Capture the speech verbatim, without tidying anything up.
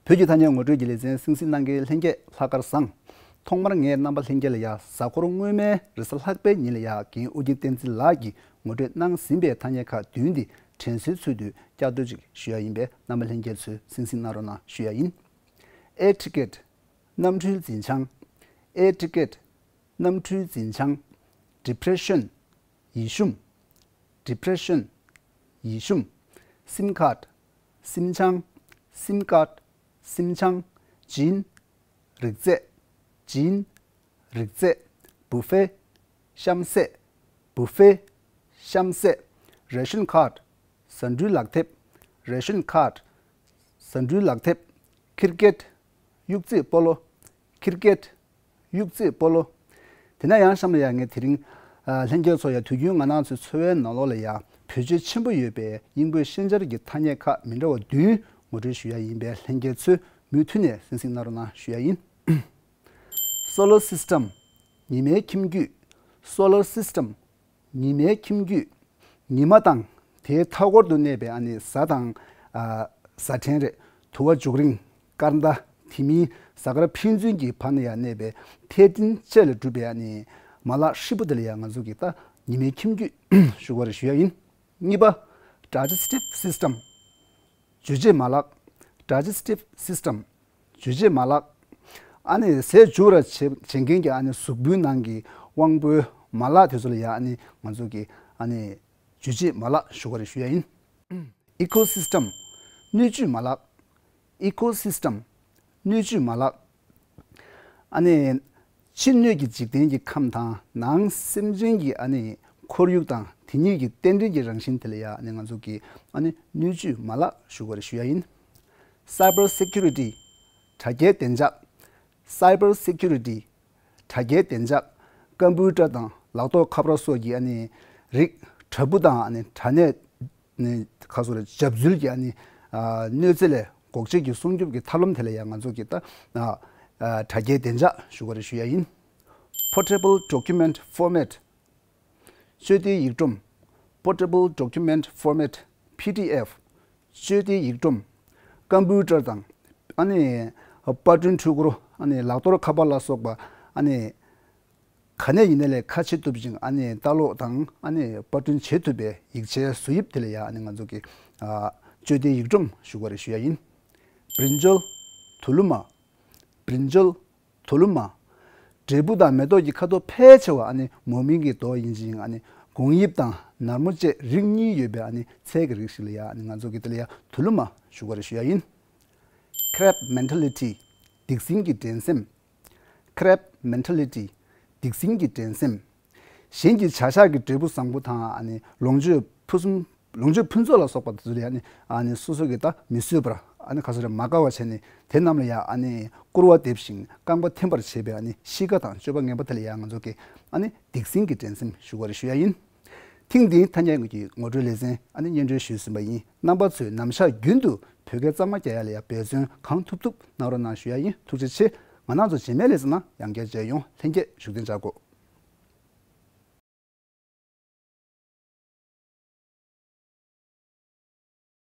བོད་ཀྱི་ཐ་སྙད་ངོ་སྤྲོད་ཀྱི་ལེ་ཚན་གསན་གཟིགས་གནང་མཁན་ལྷན་རྒྱས་ལྷག་དཀར་བཟང་། ཐོག་མར་ངས་རྣམ་པ་ལྷན་རྒྱས་ལ་ཡ་གཟའ་འཁོར་སྔོན་མའི་རེས་གཟའ་ལྷག་པའི་ཉིན་ལ་ཡ་རྒན་ཨོ་རྒྱན་བསྟན་འཛིན་ལགས་ཀྱིས་ངོ་སྤྲོད་གནང་ཟིན་པའི་ཐ་སྙད་ཁག་བདུན་འདི་དྲན་གསོའི་ཚུལ་དུ་བསྐྱར་ཟློས་ཅིག་ཞུ་ཡ་ཡིན་པས། རྣམ་པ་ལྷན་རྒྱས་ཚོས་གསན་གཟིགས་གནང་རོགས་གནང་ཞུ་ཡ་ཡིན། ཨེ་ཊི་ཀེཊ། གནམ་གྲུའི་འཛིན་བྱང་། ཨེ་ཊི་ཀེཊ། གནམ་གྲུའི་འཛིན་བྱང་། ཌི་པི་རེ་ཤན། ཡིད་ཞུམ། ཌི་པི་རེ་ཤན། ཡིད་ཞུམ། སིམ་ཁཌ། སིམ་བྱང་། སིམ་ཀཌ། སིམ་བྱང་། ཇིན། རིགས་རྫས། ཇིན། རིགས་རྫས། བུ་ཧྥེ། གཤམ་གསལ། བུ་ཧྥེ། གཤམ་གསལ། རེ་ཤན་ཁཌ། ཟ་འབྲུའི་ལག་དེབ། རེ་ཤན་ཁཌ། ཟ་འབྲུའི་ལག་དེབ། ཁིར་ཀེཊ། གཡུག་རྩེད་སྤོ་ལོ། ཁིར་ཀེཊ། གཡུག་རྩེད་སྤོ་ལོ། དེ་ན་ཡང་གཤམ་ལ་ཡ་ངས་དེ་རིང་ཨ་ལྷན་རྒྱས་ཚོ་ཡ་དུས་རྒྱུན་ང་རང་ཚོའི་འཚོ་བའི་ནང་ལོགས་ལ་ཡ་བེད་སྤྱོད་ཆེན་པོ་ཡོད་པའི་དབྱིན་བོད་ཤན་སྦྱར་གྱི་ཐ་སྙད་ཁག་མི་འདྲ་བ་བདུན་ངོ་སྤྲོད་ཞུ་ཡ་ཡིན་པས། ལྷན་རྒྱས་ཚོས་མུ་མཐུད་ནས་གསན་གཟིགས་གནང་རོགས་གནང་ཞུ་ཡ་ཡིན། སོ་ལར་སིས་ཊམ། ཉི་མའི་ཁྱིམ་རྒྱུད། སོ་ལར་སིས་ཊམ། ཉི་མའི་ཁྱིམ་རྒྱུད། ཉི་མ་དང་དེའི་མཐའ་འཁོར་དུ་གནས་པའི་ཨ་ནི་གཟའ་དང་། ཨ། གཟའ་ཕྲན་རེད། དུ་བ་མཇུག་རིང་། སྐར་མདའ། དེ་མིན་གཟའ་སྐར་ཕན་ཚུན་གྱི་བར་ན་ཡང་གནས་པའི་ཐལ་རྟེན་བཅས་ལས་གྲུབ་པའི་ཨ་ནི་མ་ལག་ཧྲིལ་པོ་དེ་ལ་ཡང་ང་ཚོ་གིས་ད་ཉི་མའི་ཁྱིམ་རྒྱུད་ཞུ་དགོས་རེད་ཞུ་ཡ་ཡིན། གཉིས་པ། ཌའི་ཇེ་སི་ཊིབ་སིས་ཊམ། འཇུ་བྱེད་མ་ལག། ཌའི་ཇེ་སི་ཊིབ་སིས་ཊམ། འཇུ་བྱེད་མ་ལག། ཨ་ནི་ཟས་འཇུ་བར་བྱེད་བྱེད་མཁན་གྱི་ཨ་ནི་གཟུགས་པོའི་ནང་གི་དབང་པོའི་མ་ལག་དེ་ཚོ་ལ་ཡང་ཨ་ནི་ང་ཚོ་གིས་ཨ་ནི་འཇུ་བྱེད་མ་ལག་ཞུ་དགོས་རེད་ཞུ་ཡ་ཡིན། ཨི་ཀོ་སིས་ཊམ། སྣོད་བཅུད་མ་ལག། ཨི་ཀོ་སིས་ཊམ། སྣོད་བཅུད་མ་ལག། ཨ་ནི་ཕྱི་སྣོད་ཀྱི་འཇིག་རྟེན་གྱི་ཁམས་དང་ནང་སེམས་ཅན་གྱི་ཨ་ནི་ཁོར་ཡུག་དང་དེ་གཉིས་ཀྱི་རྟེན་འབྲེལ་གྱི་རང་བཞིན་དེ་ལ་ཡང་ཨ་ནི་ང་ཚོ་གིས་ཨ་ནི་སྣོད་བཅུད་མ་ལག་ཞུ་དགོས་རེད་ཞུ་ཡ་ཡིན། སའི་བར་སེ་ཀུ་རི་ཊི། དྲ་རྒྱའི་བདེ་འཇགས། སའི་བར་སེ་ཀུ་རི་ཊི། དྲ་རྒྱའི་བདེ་འཇགས། ཀམ་པུ་ཊར་དང་ལག་ཐོགས་ཁ་པར་སོགས་ཀྱི་ཨ་ནི་རིགས། དྲ་འབུ་དང་ཨ་ནི་དྲ་གནས་ནི་ཁ་སོ་རེ་འཇབ་འཛུལ་གྱི་ཨ་ནི་ཨ་གནོད་འཚེ་ལས་འགོག་བྱེད་ཀྱི་སྲུང་སྐྱོབ་ཀྱི་ཐབས་ལམ་དེ་ལ་ཡང་ང་ཚོ་གིས་ད་ཨ་ཨ་དྲ་རྒྱའི་བདེ་འཇགས་ཞུ་དགོས་རེད་ཞུ་ཡ་ཡིན། Portable Document Format། སྤྱོད་བདེའི་ཡིག་སྒྲོམ། Portable Document Format། པི་ཌི་ཨེཕ། སྤྱོད་བདེའི་ཡིག་སྒྲོམ། ཀམ་པུ་ཊར་དང་ཨ་ནི་པར་སྐྲུན་འཕྲུལ་འཁོར། ཨ་ནི་ལག་རྡོར་ཁ་པར་ལ་སོགས་པ་ཨ་ནི་ག་ནས་ཡིན་ནའི་ལས་ཁ་ཕྱེ་ཐུབ་ཅིང་ཨ་ནི་ལྟ་ཀློག་དང་ཨ་ནི་པར་སྐྲུན་བྱེད་ཐུབ་པའི་ཡིག་ཆའི་བཟོ་དབྱིབས་དེ་ལ་ཡང་ཨ་ནི་ང་ཚོ་གིས་ཨ་སྤྱོད་བདེའི་ཡིག་སྒྲོམ་ཞུ་དགོས་རེད་ཞུ་ཡ་ཡིན། བྲིན་ཅོལ། དུ་ལུ་མ། བྲིན་ཅོལ། དུ་ལུ་མ། འབྲས་བུ་དང་མེ་ཏོག་གི་ཁ་དོག་ཕལ་ཆེ་བ་ཨ་ནི་མོ་མིག་གི་མདོག་ཡིན་ཅིང་ཨ་ནི་སྒོང་དབྱིབས་དང་ནར་མོ་བཅས་རིགས་གཉིས་ཡོད་པའི་ཨ་ནི་ཚལ་གྱི་རིགས་ཤིག་ལ་ཡང་ཨ་ནི་ང་ཚོ་གིས་དེ་ལ་ཡང་དུ་ལུ་མ་ཞུ་དགོས་རེད་ཞུ་ཡ་ཡིན། Crab mentality། སྡིག་སྲིན་གྱི་འགྲན་སེམས། Crab mentality། སྡིག་སྲིན་གྱི་འགྲན་སེམས། གཞན་གྱི་བྱ་གཞག་གི་འབྲས་བུ་བཟང་པོ་དང་ཨ་ནི་ལོངས་སྤྱོད་ཕུན་སུམ། ལོངས་སྤྱོད་ཕུན་ཚོགས་ལ་སོགས་པ་དེ་ཚོ་ལ་ཡང་ཨ་ནི་ཨ་ནི་སོ་སོ་གིས་ད་མི་བཟོད་པར་ཨ་ནི་ཁ་སོ་རེ་མ་དགའ་བ་བྱས་ནས་དེ་རྣམས་ལ་ཡང་ཨ་ནི་སྐུར་བ་འདེབས་ཤིང་རྐང་པ་འཐེན་པར་བྱེད་པའི་ཨ་ནི་གཤིས་ཀ་དང་སྤྱོད་པ་ངན་པ་དེ་ལ་ཡང་ང་ཚོ་གིས་ཨ་ནི་སྡིག་སྲིན་གྱི་འགྲན་སེམས་ཞུ་དགོས་རེད་ཞུ་ཡ་ཡིན། ཐེངས་འདིའི་ཐ་སྙད་ཀྱི་ངོ་སྤྲོད་ལེ་ཚན་ཨ་ནི་སྙན་སྒྲོན་ཞུས་ཟིན་པ་ཡིན། རྣམ་པ་ཚོས་ནམ་ཞག་རྒྱུན་དུ་བོད་སྐད་གཙང་མ་རྒྱག་ཡ་ལ་ཡང་འབད་བརྩོན་གང་ཐུབ་ཐུབ་གནང་རོགས་གནང་ཞུ་ཡ་ཡིན། ཐུགས་རྗེ་ཆེ། ང་རང་ཚོ་རྗེས་མའི་ལེ་ཚན་ནང་ཡང་བསྐྱར་མཇལ་ཡོང་། ལྷན་རྒྱས་བཞུགས་གདན་འཇགས་དགོས།